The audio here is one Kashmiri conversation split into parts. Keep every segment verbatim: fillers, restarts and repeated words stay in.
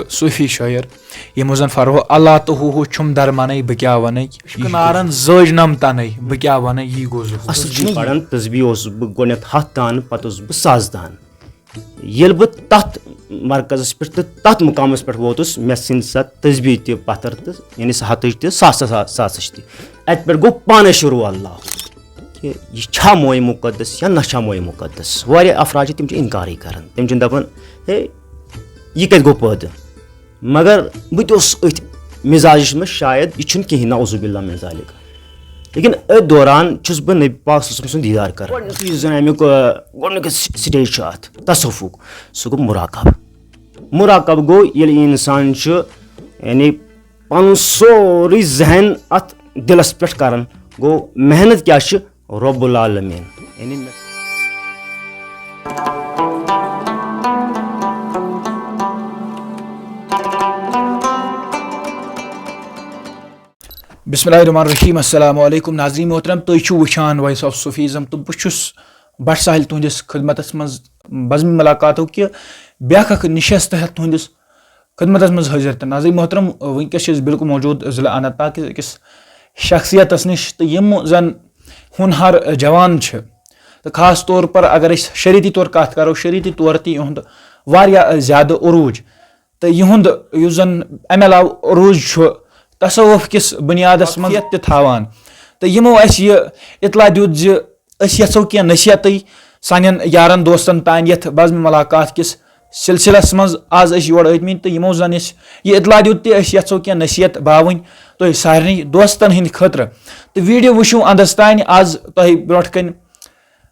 صوٗفی شٲعر، یِمو زَن فرمو، "اللہ تہٕ ہُہ ہُہ چھُم درمانَے، بہٕ کیٛاہ وَنَے، عشقہٕ نارَن زٲج نَم تَنَے، بہٕ کیٛاہ وَنَے، یی گوٚو زُہُل۔" اَصٕل تسبیٖح چھُنہ یہِ؟ پَران، تسبیٖح اوسُس بہٕ گۄڈٕنٮ۪تھ ہَتھ دانہٕ، پَتہٕ اوسُس بہٕ ساس دانہٕ۔ ییٚلہِ بہٕ تَتھ مرکزَس پٮ۪ٹھ تہٕ تَتھ مُقامَس پٮ۪ٹھ ووتُس، مےٚ ژھٕنۍ سۄ تسبیٖح تہِ پَتھر تہٕ، یعنی سۄ ہَتٕچ تہِ، ساسَس، ساسَس تہِ۔ اَتہِ پٮ۪ٹھ گوٚو پانَے شروٗع اللہ۔ کہِ یہِ چھا مویہِ مُقدس یا نہ چھا مویہِ مُقدس؟ واریاہ افراد چھِ، تِم چھِ اِنکارٕے کران، تِم چھِنہٕ دَپان، "ہے، یہِ کَتہِ گوٚو پٲدٕ؟" مگر بہٕ تہِ اوسُس أتھۍ مِزاجَس منٛز، شاید یہِ چھُنہٕ کِہیٖنۍ، نعوذ باللہ من ذالک۔ لیکن أتھۍ دوران چھُس بہٕ نبی پاک صلی اللہ علیہ وسلم سُنٛد دیٖدار کران۔ گۄڈٕنیُک یُس زَن اَمیُک، آ، گۄڈٕنیُک س-، سٹیج چھُ اَتھ تصوفُک، سُہ گوٚو مراقبہٕ۔ مراقبہٕ گوٚو، ییٚلہِ اِنسان چھُ، یعنی، پَنُن سورُے ذہن اَتھ دِلَس پٮ۪ٹھ کران۔ گوٚو، محنت کیٛاہ چھِ؟ رب العالمین۔ یعنی مےٚ بسم اللہ الرحمن الرحیم۔ السلام علیکم ناظرین محترم، تُہۍ چھِو وٕچھان Voice of Sufism تہٕ بہٕ چھُس بٹ ساحل تُہنٛدِس خدمتس منٛز بزمِ ملاقاتُک کہِ بیاکھ اکھ نشست ہٮ۪تھ تُہنٛدِس خدمتس منٛز حٲضِر۔ تہٕ ناظرین محترم، وٕنکیٚس چھِ أسۍ بالکل موجود ضلع اننت ناگ کِس أکِس شخصیتس نِش، تہٕ یِم زن ہونہار جوان چھِ، تہٕ خاص طور پر اگر أسۍ شریعتی طور کتھ کرو، شریعتی طور تہِ یِہُنٛد واریاہ زیادٕ عروج، تہٕ یِہُنٛد یُس زَن اَمہِ علاوٕ عروج چھُ تصوف کِس بُنیادَس منٛز تہِ تھاوان۔ تہٕ یِمو اَسہِ یہِ اطلاع دیُت زِ أسۍ یَژھو کینٛہہ نصیحتٕے سانٮ۪ن یارَن دوستَن تام یَتھ بزمِ ملاقات کِس سلسلس منٛز۔ آز ٲسۍ یور ٲتمٕتۍ تہٕ یِمو زَن اَسہِ یہِ اطلاع دیُت تہِ أسۍ یَژھو کینٛہہ نصیحت باوٕنۍ تۄہہِ سارنٕے دوستَن ہٕنٛدِ خٲطرٕ۔ تہٕ video وٕچھِو اَندَس تام۔ آز تۄہہِ برونٛٹھ کَنہِ،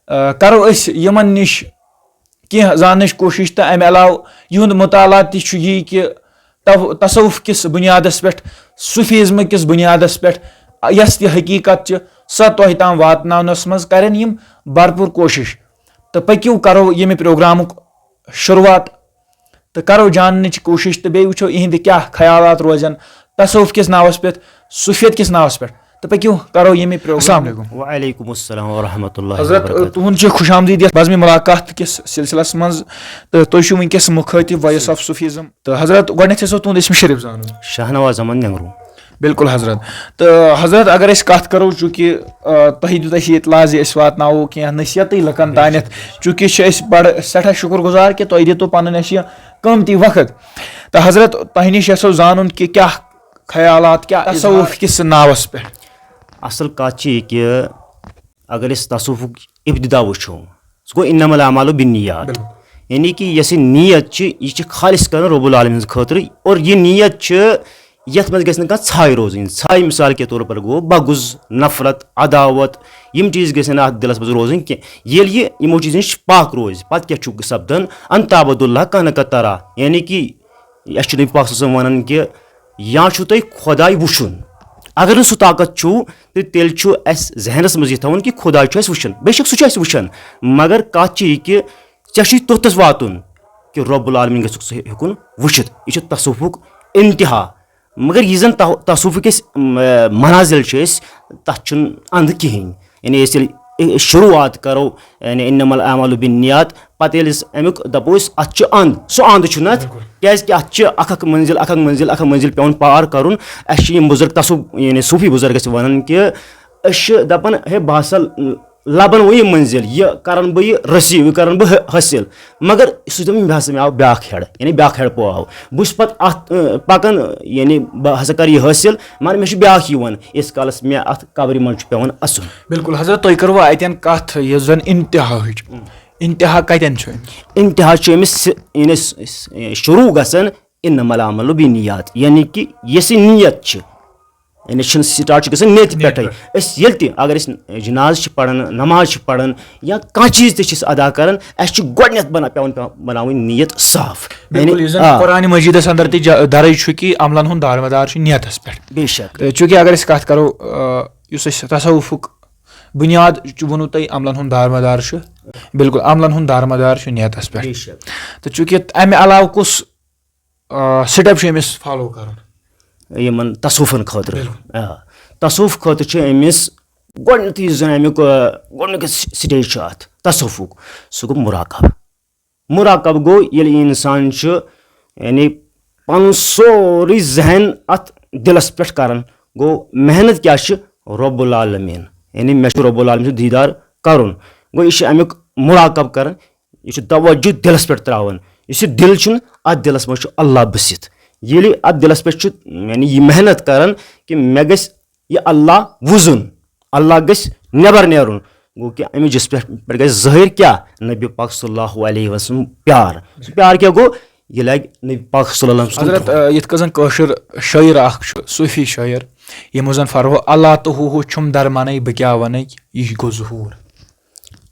آ، کَرو أسۍ یِمَن نِش کینٛہہ زاننٕچ کوٗشِش، تہٕ اَمہِ علاوٕ یِہُنٛد مُطالعہ تہِ چھُ یی کہِ تو-، تصوف کِس بُنیادَس پٮ۪ٹھ، صوفیزم کِس بُنیادَس پٮ۪ٹھ یۄس تہِ حقیٖقت چھِ، سۄ تۄہہِ تام واتناونَس منٛز کَرن یِم بھرپوٗر کوٗشِش۔ تہٕ پٔکِو کَرو ییٚمہِ پروگرامُک شروٗعات تہٕ کَرو جاننٕچ کوٗشِش تہٕ بیٚیہِ وٕچھو یِہِنٛدِ کیٛاہ خیالات روزن تصوف کِس ناوَس پٮ۪ٹھ، صوفیت کِس ناوَس پٮ۪ٹھ۔ تہٕ پٔکِو کَرو ییٚمہِ پروگرام۔ السلام علیکم۔ وعلیکم السلام ورحمۃ اللہ حضرت، وبرکاتہ۔ تُہُنٛد چھُ خوش آمدید یَتھ بزمِ ملاقات کِس سلسلس منٛز، تہٕ تُہۍ چھِو وٕنکیٚس مُخٲطِب Voice of Sufism۔ تہٕ حضرت، گۄڈٕنیتھ یَژھو تُہُنٛد اسم شریف زانُن۔ شاہنواز احمد نینگرو۔ بِلکُل حضرت۔ تہٕ حضرت، اگر أسۍ کَتھ کَرو، چوٗنٛکہِ، آ، تۄہہِ دیُت اَسہِ یہِ اطلاع زِ أسۍ واتناوو کینٛہہ نصیحتٕے لُکَن تانٮ۪تھ، چوٗنٛکہِ چھِ أسۍ بَڑٕ سٮ۪ٹھاہ شُکُر گُزار کہِ تۄہہِ دِتوُ پَنُن اَسہِ یہِ قۭمتی وقت۔ تہٕ حضرت، تۄہہِ نِش یَژھو زانُن کہِ کیٛاہ خیالات، کیٛاہ تصوف کِس ناوَس پٮ۪ٹھ؟ اصل کتھ چھِ یہِ کہِ اگر أسۍ تصوفُک ابتدا وٕچھو، سُہ گوٚو انما الاعمال بالنیات۔ بِلکُل۔ یعنی کہِ یۄس یہِ نیت چھِ، یہِ چھِ خالص کران رب العالمین ہٕنٛز خٲطرٕ، اور یہِ نیت چھِ یتھ منٛز گژھِ نہٕ کانٛہہ ژھاے روزٕنۍ۔ ژھاے مثال کے طور پر گوٚو بغض، نفرت، عداوت، یِم چیٖز گژھن نہٕ اتھ دِلس منٛز روزٕنۍ کینٛہہ۔ ییٚلہِ یہِ یِمو چیٖزو نِش پاک روزِ، پتہٕ کیٛاہ چھُ سپدان؟ ان تعبد اللہ کانہ کا ترا، یعنی کہِ اَسہِ چھُ نبی پاک صلی اللہ علیہ وسلم وَنان کہِ یا چھُو تۄہہِ خۄداے وٕچھُن۔ اگر نہٕ سُہ طاقت چھُو، تہٕ تیٚلہِ چھُ اَسہِ ذہنَس منٛز یہِ تھاوُن کہِ خۄداے چھُ اَسہِ وٕچھان۔ بے شک سُہ چھُ اَسہِ وٕچھان، مگر کَتھ چھِ یہِ کہِ ژےٚ چھُے توٚتَس واتُن کہِ رۄب العالمیٖن گژھُکھ ژٕ ہیوٚکُن وٕچھِتھ۔ یہِ چھُ تصوفُک انتہا۔ مگر یہِ زَن تَو-، تصوفٕکۍ أسۍ، م-، منازل چھِ أسۍ، تَتھ چھُنہٕ اَنٛدٕ کِہیٖنۍ۔ یعنی أسۍ ییٚلہِ شروٗعات کرو، یعنی انما الاعمال بالنیات، پتہٕ ییٚلہِ أسۍ امیُک دپو أسۍ اتھ چھُ اند، سُہ اند چھُنہٕ اتھ، بِلکُل۔ کیازِ کہِ اتھ چھِ اکھ اکھ منزل، اکھ اکھ منزل، اکھ اکھ منزل پٮ۪وان پار کرُن۔ اسہِ چھِ یِم بُزرگ تصوف، یعنی صوفی بُزرگ ٲسۍ ونان کہِ أسۍ چھِ دپان، ہے بہٕ ہسا لبن وۄنۍ یہِ منزل، یہِ کرن بہٕ یہِ receive، یہِ کرن بہٕ حٲصِل، مگر سُہ چھُ دپان مےٚ ہسا مےٚ آو بیاکھ ہیڈ، یعنی بیاکھ ہیڈ پو آو، بہٕ چھُس پتہٕ اتھ، اۭں، پکان، یعنی بہٕ ہسا کرٕ یہِ حٲصِل، مگر مےٚ چھُ بیاکھ یِوان، ییٖتِس کالس مےٚ اتھ قبرِ منٛز چھُ پٮ۪وان اژُن۔ بِلکُل حضرت، تُہۍ کٔروٕ اتٮ۪ن کتھ یۄس زن انتہاہٕچ، انتہا کتٮ۪ن چھُ أمِس؟ انتہا چھُ أمِس س-، یعنی س-، س-، شروع گژھان انما الاعمال بالنیات، یعنی کہِ یۄس یہِ نیت چھِ، یعنی چھُنہٕ start چھُ گژھان نیتہِ نیتہِ پٮ۪ٹھے۔ پٮ۪ٹھ۔ أسۍ ییٚلہِ تہِ، اگر أسۍ جناز چھِ پران، نماز چھِ پران یا کانٛہہ چیٖز تہِ چھِ أسۍ ادا کران، اَسہِ چھُ گۄڈٕنیتھ بنان، پٮ۪وان، پٮ۪وان بناوٕنۍ نیت صاف۔ بِلکُل، یعنی، یُس زن آ۔ قرآن مجیدس اندر تہِ جا-، درج چھُ کہِ عملن ہُنٛد دارمدار چھُ نیتس پٮ۪ٹھ۔ بے شک۔ تہٕ چوٗنٛکہِ اگر أسۍ کتھ کرو، آ، یُس أسۍ تصوفُک بُنیاد چھُ ووٚنوُ تۄہہِ، عملن ہُنٛد دارمدار چھُ، بِلکُل، عملن ہُنٛد دارمدار چھُ نیتس پٮ۪ٹھ۔ بے شک۔ تہٕ چوٗنٛکہِ امہِ علاوٕ کُس، آ، step چھُ أمِس follow کرُن؟ یِمن تصوفن خٲطرٕ۔ بِلکُل۔ آ، تصوف خٲطرٕ چھُ أمِس گۄڈٕنیتھٕے یُس زن امیُک، آ، گۄڈٕنیُک س-، stage چھُ اتھ تصوفُک، سُہ گوٚو مراقبہٕ۔ مراقبہٕ گوٚو ییٚلہِ انسان چھُ، یعنی، پنُن سورُے ذہن اتھ دِلس پٮ۪ٹھ کران۔ گوٚو محنت کیٛاہ چھِ؟ رب العالمین، یعنی مےٚ چھُ رب العالمین سُنٛد دیٖدار کرُن۔ گوٚو یہِ چھُ امیُک مراقب کران، یہِ چھُ توجہ دِلس پٮ۪ٹھ تراوان۔ یُس یہِ دِل چھُنہٕ، اتھ دِلس منٛز چھُ اللہ بٔسِتھ۔ ییٚلہِ اتھ دِلس پٮ۪ٹھ چھُ، یعنی یہِ محنت کران کہِ مےٚ گژھِ یہِ اللہ وُزُن، اللہ گژھِ نٮ۪بر نیرُن۔ گوٚو کہِ أمِس جسمس پٮ۪ٹھ، پٮ۪ٹھ گژھِ ظٲہِر کیٛاہ؟ نبی پاک صلی اللہ علیہ وسلم پیار۔ سُہ پیار کیٛاہ گوٚو؟ یہِ لگہِ نبی پاک صلی اللہ علیہ وسلم۔ حضرت، آ، یِتھ کٔنۍ زَن کٲشُر شٲعر اکھ چھُ، صوٗفی شٲعر، یِمو زَن فرموو، "اللہ تہٕ ہُہ ہُہ چھُم درمَنَے، بہٕ کیٛاہ وَنَے، یہِ گوٚو ظہوٗر۔"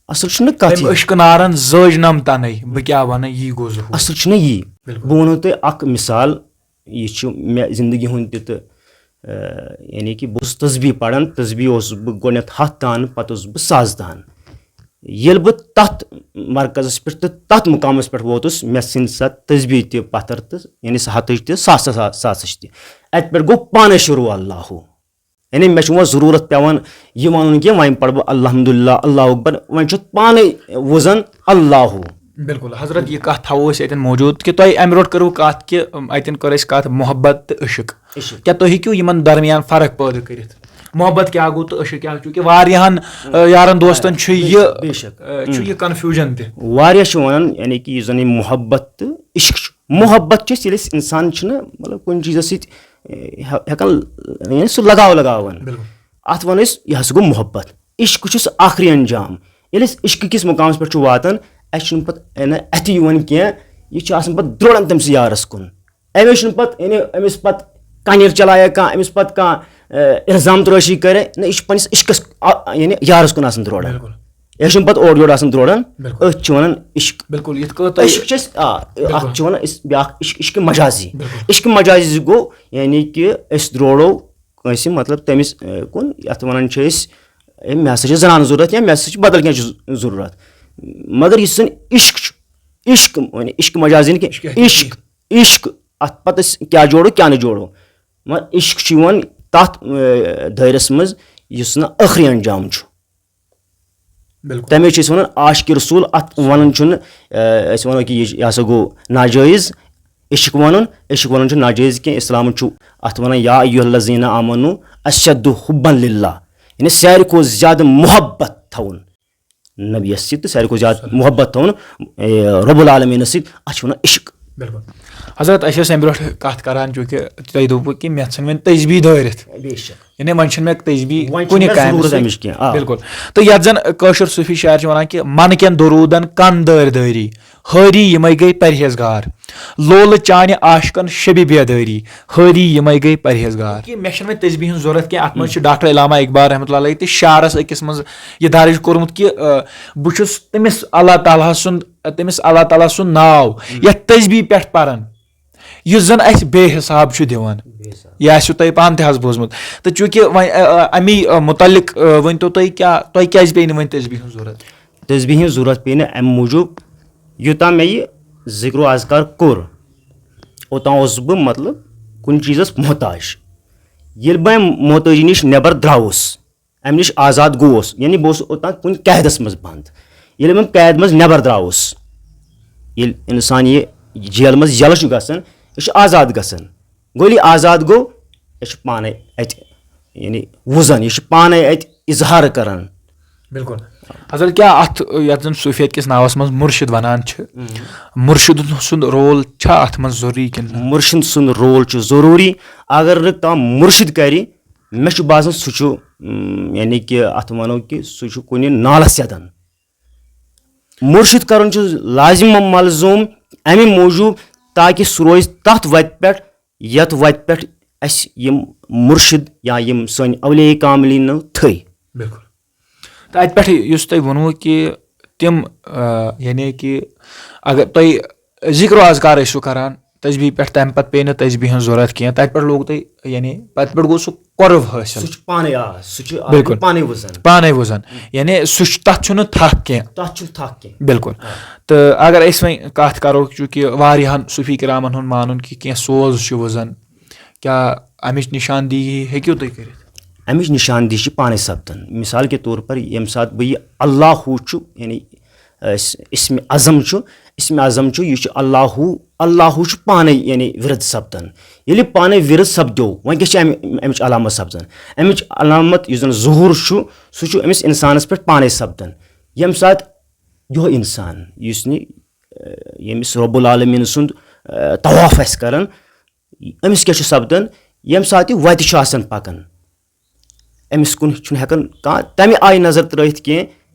اصل چھُنہٕ کتھ تٔمۍ یہِ۔ عشقہٕ نارَن زٲج نَم تَنَے، بہٕ کیٛاہ وَنَے، یی گوٚو ظہوٗر۔ اصل چھُنہٕ یی۔ بِلکُل۔ بہٕ وَنو تۄہہِ اکھ مثال، یہِ چھُ مےٚ زندگی ہُنٛد تہِ تہٕ، آ، یعنی کہِ بہٕ اوسُس تسبیح پران، تسبیح اوسُس بہٕ گۄڈٕنٮ۪تھ ہَتھ دان، پتہٕ اوسُس بہٕ ساس دان۔ ییٚلہِ بہٕ تَتھ مرکزس پٮ۪ٹھ تہٕ تَتھ مُقامس پٮ۪ٹھ ووتُس، مےٚ ژھٕنۍ سۄ تسبیح تہِ پتھر تہٕ، یعنی سۄ ہتٕچ تہِ، ساسس، ساسٕچ تہِ۔ اتہِ پٮ۪ٹھ گوٚو پانے شروع اللہُ۔ یعنی مےٚ چھُ وۄنۍ ضروٗرت پٮ۪وان یہِ وَنُن کہِ وۄنۍ پرٕ بہٕ الحمدللہ، اللہ اکبر، وۄنۍ چھُ پانے وُزن اللہُ۔ بِلکُل حضرت، یہِ کَتھ تھاوو أسۍ اَتٮ۪ن موٗجوٗد کہِ تۄہہِ اَمہِ برونٛٹھ کٔروٕ کَتھ کہِ، اَم، اَتٮ۪ن کٔر اَسہِ کَتھ محبت تہٕ عشق۔ عشق۔ کیٛاہ تُہۍ ہیٚکِو یِمن درمیان فرق پٲدٕ کٔرِتھ؟ محبت کیٛاہ گوٚو تہٕ عشق کیٛاہ؟ چوٗنٛکہِ واریاہن، آ، یارن دوستن چھُ یہِ، بے شک۔ آ، چھُ یہِ کنفیوجن تہِ۔ واریاہ چھِ وَنان، یعنی کہِ یُس زَن یہِ محبت تہٕ عشق چھُ، محبت چھِ أسۍ، ییٚلہِ أسۍ اِنسان چھُنہ، مطلب، کُنہِ چیٖزَس سۭتۍ، اے، ہٮ۪-، ہٮ۪کان، یعنی سُہ لگاو لگاوان۔ بِلکُل۔ اَتھ وَنو أسۍ، یہِ ہسا گوٚو محبت۔ عشق چھُس ٲخری انجام۔ ییٚلہِ أسۍ عشق کِس مُقامَس پٮ۪ٹھ چھُ واتان، اَسہِ چھُنہٕ پَتہٕ، یعنی، اَتھِ یِوان کینٛہہ، یہِ چھُ آسان پَتہٕ دوران تٔمۍ سٕے یارَس کُن۔ أمِس چھُنہٕ پَتہٕ، یعنی، أمِس پَتہٕ کَنِر چلایہِ کانٛہہ، أمِس پَتہٕ کانٛہہ، اے، الزام ترٲشی کرِ، نہ، یہِ چھُ پننِس عشقس، آ، یعنی یارس کُن آسان دوران۔ بِلکُل۔ یہِ چھُنہٕ پتہٕ اورٕ یورٕ آسان دوران۔ بِلکُل۔ أتھۍ چھِ ونان عشق۔ بِلکُل، یِتھ کٔنۍ تۄہہِ عشق چھِ أسۍ، آ، بِلکُل۔ اکھ چھِ ونان أسۍ، بیاکھ عشق، عشق مجازی۔ بِلکُل۔ عشق مجازی گوٚو، یعنی کہِ أسۍ دورو کٲنٛسہِ، مطلب، تٔمِس، اے، کُن، یتھ ونان چھِ أسۍ، اے، مےٚ ہسا چھِ زنان ضروٗرت یا مےٚ ہسا چھِ بدل کینٛہہ چیٖز ضروٗرت۔ مگر یُس زن عشق چھُ، عشق، یعنی عشق مجازی نہٕ کینٛہہ، عشق۔ عشق، عشق، اتھ پتہٕ أسۍ کیٛاہ جوڑو، کیٛاہ نہٕ جوڑو۔ مگر عشق چھُ یِوان تَتھ، اے، دٲیرَس منٛز یُس نہٕ ٲخری انجام چھُ۔ بِلکُل۔ تَمے چھِ أسۍ وَنان عاشق رسول، اَتھ وَنان چھُنہٕ، اے، أسۍ وَنو کہِ یہِ، یہِ ہسا گوٚو ناجٲیز عشق وَنُن۔ عشق وَنُن چھُ ناجٲیز کینٛہہ۔ اِسلامَن چھُ اَتھ وَنان یا ایُّہَا الذیٖنَ آمَنوٗ اشدُ حُبًّا لِلّٰہِ، یعنی ساروی کھۄتہٕ زیادٕ محبت تھاوُن نبیَس سۭتۍ تہٕ ساروی کھۄتہٕ زیادٕ محبت تھاوُن، اے، رب العالمیٖنَس سۭتۍ، اَتھ چھِ وَنان عشق۔ بِلکُل۔ حضرت، اَسہِ ٲس اَمہِ برونٛٹھ کَتھ کَران، چوٗنٛکہِ تۄہہِ دوٚپوُ کہِ مےٚ ژھٕنۍ وۄنۍ تسبیح دٲرِتھ۔ بے شک۔ یعنی وۄنۍ چھُنہٕ مےٚ تسبیح وۄنۍ چھُنہٕ کُنہِ مےٚ کامہِ ضروٗرت سۭتۍ۔ اَمِچ کینٛہہ، آ۔ بِلکُل۔ تہٕ یَتھ زَن کٲشُر صوٗفی شاعر چھِ وَنان کہِ من کٮ۪ن دروٗدَن کَن دٲرۍ دٲری، ہٲری یِمَے گٔے پرہیزگار۔ لولہٕ چانہِ عاشقَن شبِ بیدٲری، ہٲری یِمَے گٔے پرہیزگار۔ کہِ مےٚ چھَنہٕ وۄنۍ تسبیح ہٕنٛز ضوٚرَتھ کینٛہہ، اَتھ منٛز چھُ ڈاکٹر علامہ اقبال رحمتہ اللہ علیہ تہِ شعرَس أکِس منٛز یہِ درٕج کوٚرمُت کہِ، آ، بہٕ چھُس تٔمِس اللہ تعالیٰ ہَس سُنٛد، تٔمِس اللہ تعالیٰ سُنٛد ناو یَتھ تسبیح پٮ۪ٹھ پَران، یُس زَن اَسہِ بے حساب چھُ دِوان۔ یہِ آسِوٕ تۄہہِ پانہٕ تہِ حظ بوٗزمُت۔ تہٕ چوٗنٛکہِ وۄنۍ، آ، آ، اَمی، آ، مُتعلِق، آ، ؤنۍتو تُہۍ کیٛاہ، تۄہہِ کیٛازِ پیٚیہِ نہٕ وۄنۍ تسبیح ہٕنٛز ضوٚرَتھ؟ تسبیح ہٕنٛز ضوٚرَتھ پیٚیہِ نہٕ اَمہِ موٗجوٗب، یوٗتاہ مےٚ یہِ ذِکر و اذکار کوٚر، اوٚتام اوسُس بہٕ، مطلب، کُنہِ چیٖزَس محتاج۔ ییٚلہِ بہٕ اَمہِ محتٲجی نِش نٮ۪بر درٛاوُس، اَمہِ نِش آزاد گوٚوُس، یعنی بہٕ اوسُس اوٚتام کُنہِ قیدَس منٛز بنٛد۔ ییٚلہِ بہٕ قیدٕ منٛز نٮ۪بر درٛاوُس، ییٚلہِ اِنسان یہِ جیلہٕ منٛز یَلہٕ چھُ گژھان، یہِ چھُ آزاد گژھان۔ گوٚو ییٚلہِ یہِ آزاد گوٚو، یہِ چھُ پانَے اَتہِ، یعنی وُزان، یہِ چھُ پانَے اَتہِ اظہار کران۔ بِلکُل۔ حضرت، کیٛاہ اَتھ، یَتھ زَن صوٗفیت کِس ناوَس منٛز مُرشِد وَنان چھِ، مُرشِد سُنٛد رول چھا اَتھ منٛز ضروٗری کِنہٕ نہ؟ مُرشِد سُنٛد رول چھُ ضروٗری۔ اگر نہٕ کانٛہہ مُرشِد کرِ، مےٚ چھُ باسان سُہ چھُ، اۭں، یعنی کہِ اَتھ وَنو کہِ سُہ چھُ کُنہِ نالَس سیٚدان۔ مُرشِد کرُن چھُ لازم و ملزوم اَمہِ موٗجوٗب تاکہِ سُہ روزِ تَتھ وَتہِ پٮ۪ٹھ، یَتھ وَتہِ پٮ۪ٹھ اَسہِ یِم مُرشِد یا یِم سٲنۍ اولیاء کاملینو تھٲے۔ بِلکُل۔ تہٕ اَتہِ پٮ۪ٹھ یُس تۄہہِ ووٚنوُ کہِ تِم، آ، یعنی کہِ اگر تۄہہِ ذِکر و اذکار ٲسِو کران، تسبیح پٮ۪ٹھ، تَمہِ پَتہٕ پیٚیہِ نہٕ تسبیح ہٕنٛز ضوٚرَتھ کینٛہہ، تَتہِ پٮ۪ٹھ لوٚگ تۄہہِ، یعنی تَتہِ پٮ۪ٹھ گوٚو سُہ قۄرب حٲصِل۔ سُہ چھُ پانے، آ، سُہ چھُ، آ، بِلکُل۔ پانے وُزان۔ پانے وُزان۔ یعنی سُہ چھُ، تَتھ چھُنہٕ تھکھ کینٛہہ۔ تَتھ چھُنہٕ تھکھ کینٛہہ۔ بِلکُل۔ تہٕ اگر أسۍ وۄنۍ کَتھ کَرو، چوٗنٛکہِ واریاہَن صوٗفی کرامَن ہُنٛد مانُن کہِ کینٛہہ سوز چھُ وُزان، کیٛاہ اَمِچ نِشاندِہی ہیٚکِو تُہۍ کٔرِتھ؟ اَمِچ نِشاندِہی چھِ پانے سپدان۔ مثال کے طور پر، ییٚمہِ ساتہٕ بہٕ یہِ اللہ ہو چھُ، یعنی، اَسہِ اسمِ اعظم چھُ، اسمِ اعظم چھُ، یہِ چھُ اللہ ہو اللہ چھُ پانے یعنی ورد سپدان۔ ییٚلہِ پانے ورد سپدیو، وۄنۍ کیٛاہ چھِ امہِ، امِچ علامت سپدان؟ امِچ علامت یُس زن ظہور چھُ، سُہ چھُ أمِس انسانس پٮ۪ٹھ پانے سپدان۔ ییٚمہِ ساتہٕ یِہوٚے انسان یُس نہٕ، ییٚمِس رب العالمین سُنٛد، آ، طواف آسہِ کران، أمِس کیٛاہ چھُ سپدان؟ ییٚمہِ ساتہٕ یہِ وتہِ چھُ آسان پکان، أمِس کُن چھُنہٕ ہٮ۪کان کانٛہہ تَمہِ آیہِ نظر ترٲوِتھ کینٛہہ،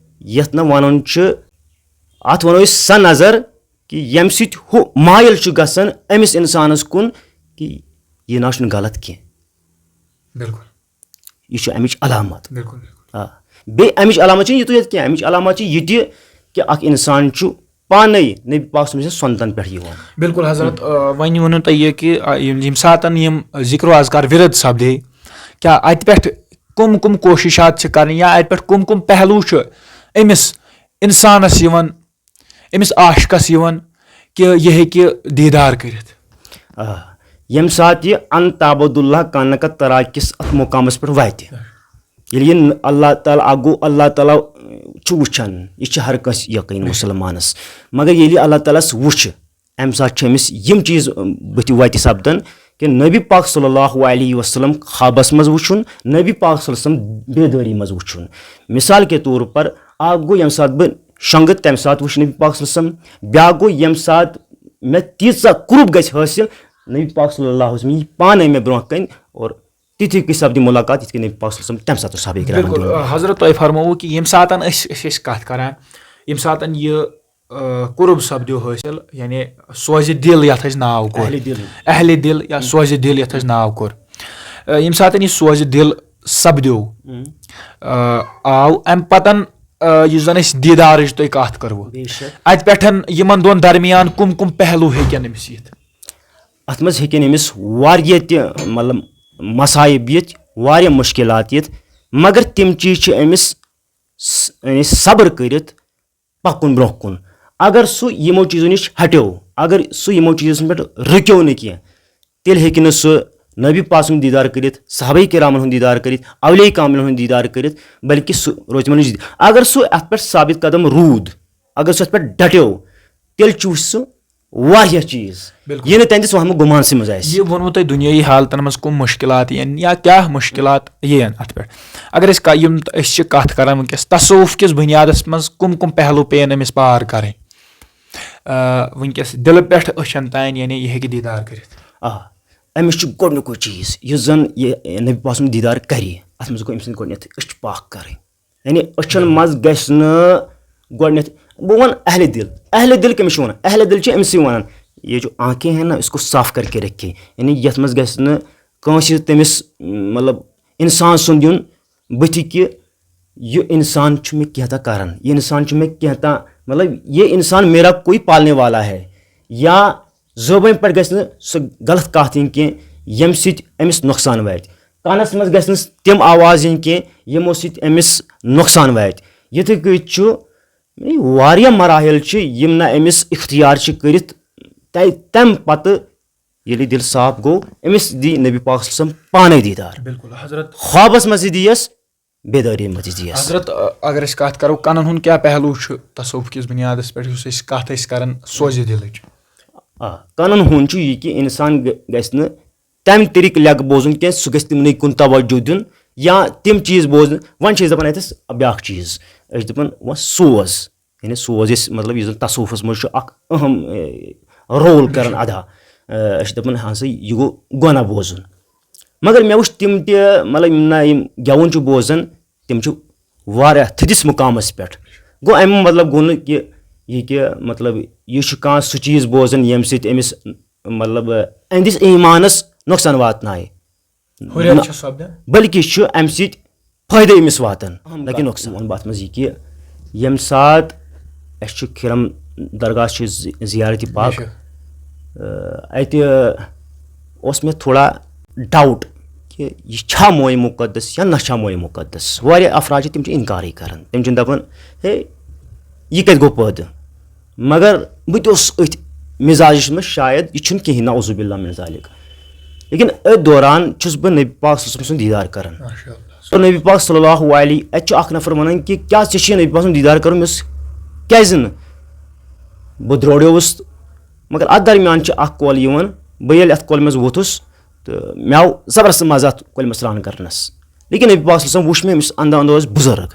یَتھ نہٕ وَنان چھِ، اَتھ وَنو أسۍ سۄ نظر کہِ ییٚمہِ سۭتۍ ہُہ مایل چھُ گژھان أمِس اِنسانَس کُن کہِ یہِ نہ چھُنہٕ غلط کینٛہہ۔ بِلکُل۔ یہِ چھُ اَمِچ علامت۔ بِلکُل بِلکُل۔ آ۔ بیٚیہِ اَمِچ علامت چھِنہٕ یِتُے یوت کینٛہہ، اَمِچ علامت چھِ یہِ تہِ کہِ اَکھ اِنسان چھُ پانے نبی پاک صلی اللہ علیہ وسلم سنتن پٮ۪ٹھ یِوان۔ بِلکُل حضرت، آ، وۄنۍ ووٚنوُ تۄہہِ یہِ کہِ، آ، یِم، ییٚمہِ ساتَن یِم ذِکر و اذکار وِرد سپدے، کیٛاہ اَتہِ پٮ۪ٹھ کُم کُم کوٗشِشات چھِ کَرٕنۍ یا اَتہِ پٮ۪ٹھ کُم کُم پہلو چھُ أمِس اِنسانَس یِوان، أمِس عاشقَس یِوان کہِ یہِ ہیٚکہِ دیٖدار کٔرِتھ؟ آ، ییٚمہِ ساتہٕ یہِ ان تعبد اللہ کانہ کا ترا کِس اَتھ مُقامَس پٮ۪ٹھ واتہِ، ییٚلہِ یہِ اللہ تعالیٰ، اَکھ گوٚو اللہ تعالیٰ چھُ وٕچھان، یہِ چھُ ہر کٲنٛسہِ یقیٖن مُسلمانَس، مگر ییٚلہِ یہِ اللہ تعالیٰ ہَس وٕچھِ، اَمہِ ساتہٕ چھِ أمِس یِم چیٖز بٕتھِ وَتہِ سپدان کہِ نبی پاک صلی اللہ علیہ وسلم خوابَس منٛز وٕچھُن، نبی پاک صلی اللہ علیہ وسلم بیدٲری منٛز وٕچھُن۔ مثال کے طور پر، اَکھ گوٚو ییٚمہِ ساتہٕ بہٕ شۄنٛگہٕ تَمہِ ساتہٕ وٕچھ نبی پاک صلی اللہ علیہ وسلم، بیٛاکھ گوٚو ییٚمہِ ساتہٕ مےٚ تیٖژاہ قرب گژھِ حٲصِل، نبی پاک صلی اللہ علیہ وسلم یی پانَے مےٚ برونٛہہ کَنہِ اور تِتھُے کُے سپدِ مُلاقات یِتھ کٔنۍ نبی پاک صلی اللہ علیہ وسلم تَمہِ ساتہٕ اوس صحابہ کرامن بِلکُل، دِوان۔ آ، حضرت تۄہہِ فرمووُ کہِ ییٚمہِ ساتَن أسۍ أسۍ ٲسۍ کَتھ کَران، ییٚمہِ ساتَن یہِ، آ، قُرب سپدیو حٲصِل، یعنی سوزِ دِل یَتھ أسۍ ناو کوٚر، اہلِ دِل۔ اہلِ دِل یا سوزِ دِل یَتھ أسۍ ناو کوٚر، آ، ییٚمہِ ساتَن یہِ سوزِ دِل سپدیو، آ، آو اَمہِ پَتَن، آ، یُس زَن أسۍ دیٖدارٕچ تۄہہِ کَتھ کٔروٕ، بے شک۔ اَتہِ پٮ۪ٹھ یِمَن دۄن درمیان کُم کُم پہلو ہیٚکن أمِس یِتھ؟ اَتھ منٛز ہیٚکن أمِس واریاہ تہِ مطلب مصائب یِتھ، واریاہ مُشکِلات یِتھ، مگر تِم چیٖز چھِ أمِس س-، یعنی صبر کٔرِتھ پَکُن برونٛہہ کُن۔ اگر سُہ یِمو چیٖزو نِش ہٹیو، اگر سُہ یِمو چیٖزو نِش رُکیو نہٕ کینٛہہ، تیٚلہِ ہیٚکہِ نہٕ سُہ نبی پاک سُنٛد دیٖدار کٔرِتھ، صحابہ کرامن ہُنٛد دیٖدار کٔرِتھ، اولیاء کاملن ہُنٛد دیٖدار کٔرِتھ، بلکہِ سُہ روزِ تِمن نِش۔ اگر سُہ اَتھ پٮ۪ٹھ ثابت قدم روٗد، اگر سُہ اَتھ پٮ۪ٹھ ڈٹیو، تیٚلہِ چھُ وٕچھ سُہ واریاہ چیٖز، بِلکُل۔ یہِ نہٕ تَتہِ وَہمہٕ گُمان سٕے منٛز آسہِ۔ یہِ ووٚنوُ تۄہہِ دُنیٲیی حالتن منٛز کُم مُشکِلات یِن یا کیٛاہ مُشکِلات یِن اَتھ پٮ۪ٹھ۔ اگر أسۍ کا-، یِم تہٕ أسۍ چھِ کَتھ کَران وٕنکیٚس تصوف کِس بُنیادَس منٛز کُم کُم پہلو پیٚیَن أمِس پار کَرٕنۍ؟ آ، وٕنکیٚس دِلہٕ پٮ۪ٹھ أچھَن تام، یعنی یہِ ہیٚکہِ دیٖدار کٔرِتھ۔ آ، أمِس چھُ گۄڈٕنیُکُے چیٖز، یُس زَن یہِ نبی پاک سُنٛد دیٖدار کَرِ، اَتھ منٛز گوٚو أمۍ سٕنٛدۍ گۄڈٕنٮ۪تھ أچھ پاک کَرٕنۍ۔ یعنی أچھن منٛز گژھِ نہٕ گۄڈٕنیتھ، بہٕ وَنہٕ اہلِ دِل۔ اہلِ دِل کٔمِس چھِ وَنان؟ اہلِ دِل چھِ أمسٕے وَنان۔ یہ جو آنکھیں ہیں نا، اس کو صاف کر کے رکھے۔ یعنی یَتھ منٛز گژھِ نہٕ کٲنٛسہِ تٔمِس، مطلب، اِنسان سُنٛد یُن بٕتھِ کہِ یہِ اِنسان چھُ مےٚ کینٛہہ تام کران، یہِ اِنسان چھُ مےٚ کینٛہہ تام، مطلب، یہ انسان میرا کوئی پالنے والا ہے۔ یا زبٲنۍ پٮ۪ٹھ گژھِ نہٕ سُہ غلط کتھ یِنۍ کینٛہہ، ییٚمہِ سۭتۍ أمِس نۄقصان واتہِ۔ کانس منٛز گژھِ نہٕ تِم آواز یِنۍ کینٛہہ، یِمو سۭتۍ أمِس نۄقصان واتہِ۔ یِتھٕے کٔنۍ چھُ واریاہ مراحل چھِ، یِم نہ أمِس اختیار چھِ کٔرِتھ، تَے-، تَمہِ پتہٕ ییٚلہِ دِل صاف گوٚو، أمِس دی نبی پاک صلی اللہ علیہ وسلم پانے دیٖدار۔ بِلکُل حضرت۔ خوابس منٛز تہِ دِیس، بیدٲری منٛز تہِ دِیس۔ حضرت، اگر أسۍ کتھ کرو کنن ہُنٛد کیٛاہ پہلو چھُ تصوف کِس بُنیادس پٮ۪ٹھ، یُس أسۍ کتھ ٲسۍ کران سوزِ دِلٕچ؟ آ، کنن ہُنٛد چھُ یہِ کہِ انسان گہ-، گژھِ نہٕ تمہِ طریٖقہٕ لیٚکہٕ بوزُن کینٛہہ، سُہ گژھِ تِمنٕے کُن توجہ دیُن یا تِم چیٖز بوزٕنۍ۔ وۄنۍ چھِ أسۍ دپان اتٮ۪س بیٛاکھ چیٖز، أسۍ چھِ دپان وۄنۍ سوز، یعنی سوز یُس، مطلب، یُس زن تصوفس منٛز چھُ اکھ اہم، اے، رول کران ادا۔ اے، أسۍ چھِ دپان ہسا یہِ گوٚو گۄناہ بوزُن۔ مگر مےٚ وٕچھ تِم تہِ، مطلب، یِم نہ یِم گٮ۪وُن چھُ بوزان، تِم چھِ واریاہ تھٔدِس مُقامَس پٮ۪ٹھ۔ گوٚو اَمیُک مطلب گوٚو نہٕ کہِ یہِ کہِ مطلب یہِ چھُ کانٛہہ سُہ چیٖز بوزان ییٚمہِ سۭتۍ أمِس مطلب أہٕنٛدِس ایٖمانَس نۄقصان واتنایہِ۔ ہُرٮ۪ر نہ، چھُ سپدان۔ بلکہِ چھُ اَمہِ سۭتۍ فٲیدٕ أمِس واتان، اہم نہ کہِ کَتھ۔ نۄقصان۔ وَنہٕ بہٕ اَتھ منٛز یہِ کہِ ییٚمہِ ساتہٕ اَسہِ چھُ کھِرم درگاہ چھُ زِ-، زیارتِ پاک، بے شک۔ اَتہِ اوس مےٚ تھوڑا ڈاوُٹ کہِ یہِ چھا مویہِ مُقدس یا نہ چھا مویہِ مُقدس۔ واریاہ افراد چھِ، تِم چھِ اِنکارٕے کران، تِم چھِنہٕ دَپان ہے یہِ کَتہِ گوٚو پٲدٕ۔ مگر بہٕ تہِ اوسُس أتھۍ مِزاجَس منٛز، شاید یہِ چھُنہٕ کِہیٖنۍ، نعوذ باللہ من ذالک۔ لیکن أتھۍ دوران چھُس بہٕ نبی پاک صلی اللہ علیہ وسلم سُنٛد دیٖدار کران۔ ماشاء اللہ۔ تو نبی پاک صلی اللہ علیہ، اَتہِ چھُ اکھ نفر وَنان کہِ کیٛاہ ژےٚ چھُے نبی پاک سُنٛد دیٖدار کرُن؟ مےٚ اوس کیٛازِ نہٕ؟ بہٕ درٛوڈیوُس، مگر اتھ درمیان چھِ اکھ کۄل یِوان، بہٕ ییٚلہِ اتھ کۄلہِ منٛز ووٚتھُس تہٕ مےٚ آو زبردست مزٕ اتھ کۄلہِ منٛز سرٛان کرنس۔ لیکن نبی پاک صلی اللہ علیہ وسلم وٕچھ مےٚ أمِس اندو اندو ٲسۍ بُزرگ،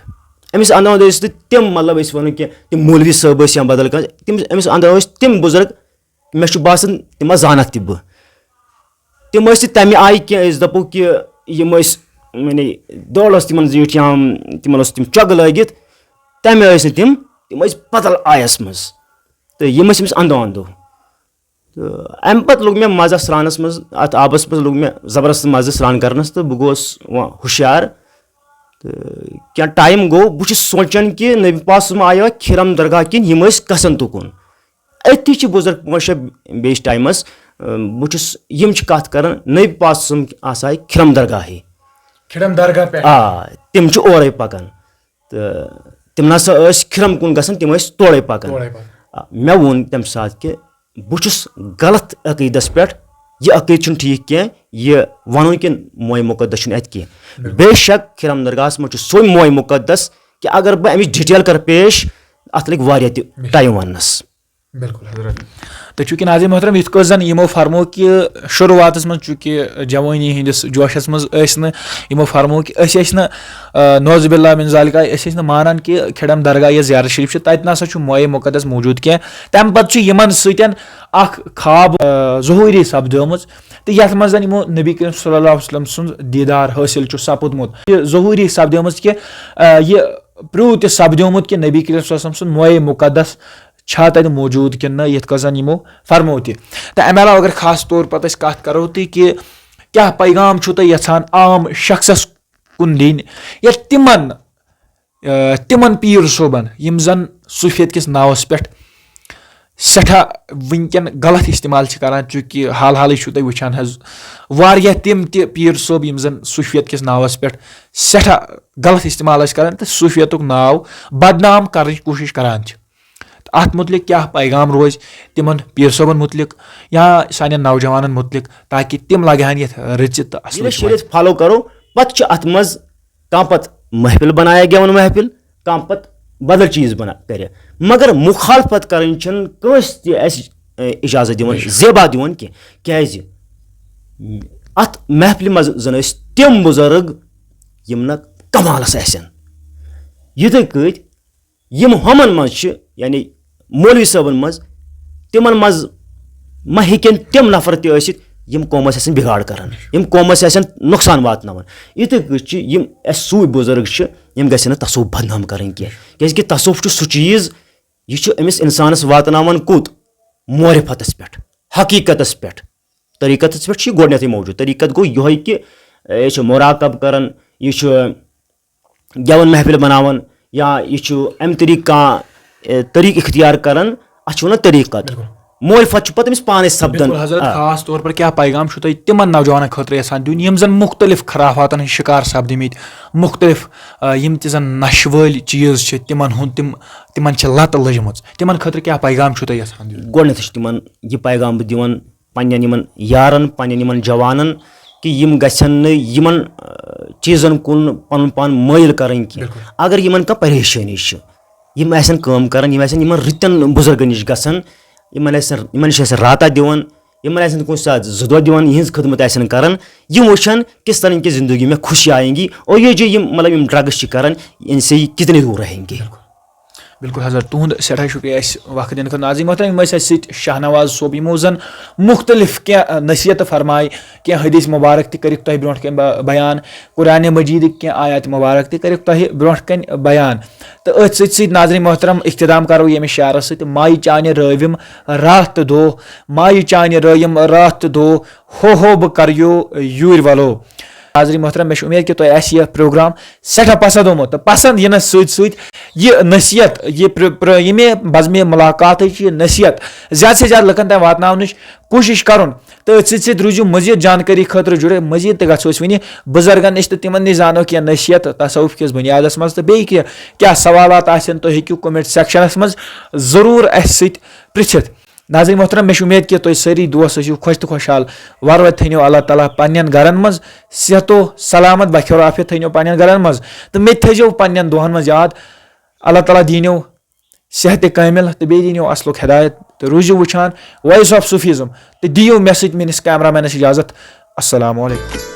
أمِس اندو اندو ٲسۍ نہٕ تِم، مطلب، أسۍ ونو کینٛہہ، تِم مولوی صٲب ٲسۍ یا بدل کانٛہہ، تِم، أمِس اندو ٲسۍ تِم بُزرگ، مےٚ چھُ باسان تِم ما زانکھ تہِ بہٕ۔ تِم ٲسۍ نہٕ تَمہِ آیہِ کینٛہہ، أسۍ دَپو کہِ یِم ٲسۍ، یعنی، دول ٲس تِمن زیٖٹھ یا تِمن اوس تِم چۄگہٕ لٲگِتھ، تَمہِ ٲسۍ نہٕ تِم، تِم ٲسۍ بدل آیس منٛز۔ تہٕ یِم ٲسۍ أمِس اندو اندو۔ تہٕ اَمہِ پتہٕ لوٚگ مےٚ مزٕ اَتھ سرٛانَس منٛز، اَتھ آبَس منٛز لوٚگ مےٚ زبردست مزٕ سرٛان کرنَس، تہٕ بہٕ گوس وۄنۍ ہُشیار۔ تہٕ کینٛہہ ٹایم گوٚو، بہٕ چھُس سونٛچان کہِ نبی پاک صلی اللہ علیہ وسلم آیوا کھِرم درگاہ کِنۍ، یِم ٲسۍ گژھان تُکُن۔ أتھی چھِ بُزرگ پانٛژھ شےٚ بیٚیِس ٹایمَس، اَ، بہٕ چھُس، یِم چھِ کَتھ کَران، نبی پاک صلی اللہ علیہ وسلم آسہٕ ہا کھِرم درگاہٕے۔ کھِرم درگاہ پٮ۪ٹھ۔ آ، تِم چھِ اورَے پَکان۔ تہٕ تِم نہ سا ٲسۍ کھِرم کُن گژھان، تِم ٲسۍ تورَے پَکان۔ تورَے پَکان۔ آ، مےٚ ووٚن تَمہِ ساتہٕ کہِ بہٕ چھُس غلط عقیٖدَس پٮ۪ٹھ، یہِ عقیٖدٕ چھُنہٕ ٹھیٖک کینٛہہ، یہِ وَنُن کہِ موے مُقدس چھُنہٕ اَتہِ کینٛہہ۔ بے شک کھِرم درگاہَس منٛز چھُ سُے موے مُقدس کہِ اگر بہٕ اَمِچ ڈِٹیل کَرٕ پیش، اَتھ لَگہِ واریاہ تہِ ٹایم وَننَس۔ بِلکُل حضرت۔ تہٕ چوٗنٛکہِ ناظرین محترم، یِتھ کٲٹھۍ زَن یِمو فرمو کہِ شروٗعاتَس منٛز، چوٗنٛکہِ جوٲنی ہِنٛدِس جوشَس منٛز ٲسۍ نہٕ، یِمو فرمو کہِ أسۍ ٲسۍ نہٕ، آ، نعوذ باللہ من ذالکہ، أسۍ ٲسۍ نہٕ مانان کہِ کھِرم درگاہ یۄس زیارت شریف چھِ، تَتہِ نہ سا چھُ موے مُقدس موٗجوٗد کینٛہہ۔ تَمہِ پَتہٕ چھُ یِمَن سۭتۍ اَکھ خواب، آ، ظہوٗری سَپدیومُت، تہٕ یَتھ منٛز زَن یِمو نبی کریم صلی اللہ علیہ وسلم سُنٛد دیٖدار حٲصِل چھُ سَپُدمُت۔ یہِ ظہوٗری سَپدیومُت کہِ، آ، یہِ پرٛوٗو تہِ سَپدیومُت کہِ نبی کریم صلی اللہ علیہ وسلم سُنٛد موے مُقدس چھا تَتہِ موٗجوٗد کِنہٕ نہ، یِتھ کٔنۍ زَن یِمو فرمو تہِ۔ تہٕ اَمہِ علاوٕ اگر خاص طور پَتہٕ أسۍ کَتھ کَرو تہِ کہِ کیٛاہ پیغام چھُو تۄہہِ یَژھان عام شخصَس کُن دِنۍ یا تِمَن، آ، تِمَن پیٖر صٲبَن یِم زَن صوٗفیت کِس ناوَس پٮ۪ٹھ سٮ۪ٹھاہ وٕنکٮ۪ن غلط استعمال چھِ کَران، چوٗنٛکہِ حال حالٕے چھُو تُہۍ وٕچھان حظ واریاہ تِم تہِ پیٖر صٲب یِم زَن صوٗفیت کِس ناوَس پٮ۪ٹھ سٮ۪ٹھاہ غلط استعمال ٲسۍ کَران تہٕ صوٗفیتُک ناو بدنام کَرنٕچ کوٗشِش کَران چھِ۔ تہٕ اَتھ مُتعلِق کیٛاہ پیغام روزِ تِمَن پیٖر صٲبَن مُتعلِق یا سانٮ۪ن نوجوانَن مُتعلِق، تاکہِ تِم لَگہٕ ہَن یَتھ رٔژِ تہٕ اَصلٕچ ییٚلہِ أسۍ شریعت فالو کرو، پتہٕ چھِ اتھ منٛز کانٛہہ پتہٕ محفل بنایہِ، گٮ۪وَن محفل، کانٛہہ پتہٕ بدل چیٖز بنا کرِ۔ مگر مخالفت کرٕنۍ چھنہٕ کٲنٛسہِ تہِ اَسہِ، اے، اجازت دِوان، زیبا دِوان کینٛہہ۔ کیازِ؟ اتھ محفلہِ منٛز زن ٲسۍ تِم بُزرگ یِم نہٕ کمالس آسن۔ یِتھے کٲٹھۍ یِم ہُمن منٛز چھِ، یعنی مولوی صٲبن منٛز، تِمن منٛز ما ہیٚکن تِم نفر تہِ ٲسِتھ یِم قومس آسن بگاڑ کران، یِم قومس آسن نۄقصان واتناوان۔ یِتھے کٔنۍ چھِ یِم اسہِ سوٗفۍ بُزرگ چھِ، یِم گژھن نہٕ تصوف بدنام کرٕنۍ کینٛہہ، کیازِ کہِ تصوف چھُ سُہ چیٖز، یہِ چھُ أمِس انسانس واتناوان کوٚت؟ معرفتس پٮ۪ٹھ، حقیقتس پٮ۪ٹھ۔ طریٖقتس پٮ۪ٹھ چھُ یہِ گۄڈٕنیتھٕے موجود۔ طریٖقت گوٚو یِہوٚے کہِ، اے، یہِ چھُ مراقب کران، یہِ چھُ گٮ۪وَن محفِل بناوان، یا یہِ چھُ اَمہِ طریٖقہٕ کانٛہہ، اے، طریٖقہٕ اختیار کران، اَتھ چھِ وَنان طریٖقت۔ معرفت چھُ پَتہٕ أمِس پانَے سَپدان۔ بِلکُل حضرت، آ۔ خاص طور پر کیٛاہ پیغام چھُو تۄہہِ تِمن نوجوانن خٲطرٕ یَژھان دیُن، یِم زَن مُختٔلِف خرافاتن ہٕنٛدۍ شِکار سَپدٕمٕتۍ، مُختٔلِف، آ، یِم تہِ زَن نَشہٕ وٲلۍ چیٖز چھِ، تِمن ہُنٛد تِم، تِمن چھِ لَت لٔجمٕژ، تِمن خٲطرٕ کیٛاہ پیغام چھُو تۄہہِ یَژھان دیُن؟ گۄڈٕنیتھٕے چھِ تِمن یہِ پیغام بہٕ دِوان، پننٮ۪ن یِمن یارن، پننٮ۪ن یِمن جوانن، کہِ یِم گژھن نہٕ یِمن، آ، چیٖزن کُن پنُن پان مٲیِل کرٕنۍ کینٛہہ۔ بِلکُل۔ اگر یِمن کانٛہہ پریشٲنی چھِ، یِم آسن کٲم کران، یِم آسن یِمن رٕتٮ۪ن بُزرگن نِش گژھان، یِمن آسن، یِمن نِش آسن راتہ دِوان، یِمن آسن کُنہِ ساتہٕ زٕ دۄہ دِوان، یِہنٛز خدمت آسن کران، یِم وٕچھن کس طرح کی زندگی میں خوشی آئیں گی، اور یہ جو یِم، مطلب، یِم ڈرگس چھِ کران، ان سے یہ کتنے دور رہیں گے۔ بِلکُل حضرت، تُہُنٛد سٮ۪ٹھاہ شُکریہ اَسہِ وقت دِنہٕ خٲطرٕ۔ ناظرین محترم، یِم ٲسۍ اَسہِ سۭتۍ شاہنواز صٲب، یِمو زَن مُختٔلِف کینٛہہ نصیحت فرمایہِ، کینٛہہ حدیث مُبارک تہِ کٔرِکھ تۄہہِ برونٛٹھ کَنہِ بہ-، بیان، قرآن مجیدٕکۍ کینٛہہ آیات مُبارک تہِ کٔرِکھ تۄہہِ برونٛٹھ کَنہِ بیان۔ تہٕ أتھۍ سۭتۍ سۭتۍ ناظرین محترم، اختتام کَرو ییٚمہِ شعرٕ سۭتۍ، مایہِ چانہِ رٲوِم راتھ تہٕ دۄہ، مایہِ چانہِ رٲوِم راتھ تہٕ دۄہ، ہو ہو بہٕ کَریو یوٗرۍ وَلو۔ ناظرین محترم، مےٚ چھِ اُمید کہِ تۄہہِ آسہِ یہِ پروگرام سٮ۪ٹھاہ پسنٛد آمُت، تہٕ پسنٛد یِنس سۭتۍ سۭتۍ یہِ نصیحت، یہِ پرٛ-، پرٛ-، ییٚمہِ بزمِ ملاقاتٕچ یہِ نصیحت زیادٕ سے زیادٕ لُکن تام واتناونٕچ کوٗشش کرُن۔ تہٕ أتھۍ سۭتۍ سۭتۍ روٗزِو مزید جانکٲری خٲطرٕ جُڑِتھ۔ مزید تہِ گژھو أسۍ وُنہِ بُزرگن نِش تہٕ تِمن نِش زانو کینٛہہ نصیحت تصوف کِس بُنیادس منٛز تہٕ بیٚیہِ کینٛہہ، کیٛاہ سوالات آسن، تُہۍ ہیٚکِو comment sectionس منٛز ضروٗر اسہِ سۭتۍ پرٛژھِتھ۔ ناظرین محترم، مےٚ چھِ اُمید کہِ تُہۍ سٲری دوس ٲسِو خۄش تہٕ خۄشحال۔ وارٕ وارٕ تھٲینو اللہ تعالیٰ پننٮ۪ن گرن منٛز صحت و سلامت، بخیر و عافیت تھٲینو پننٮ۪ن گرن منٛز۔ تہٕ مےٚ تہِ تھٲیزیو پننٮ۪ن دۄہن منٛز یاد۔ اللہ تعالیٰ دیٖنو صحت کٲمِل تہٕ بیٚیہِ دیٖنو اصلُک ہدایت۔ تہٕ روٗزِو وٕچھان Voice of Sufism تہٕ دِیِو مےٚ سۭتۍ میٲنِس cameramanس اجازت۔ السلام علیکم۔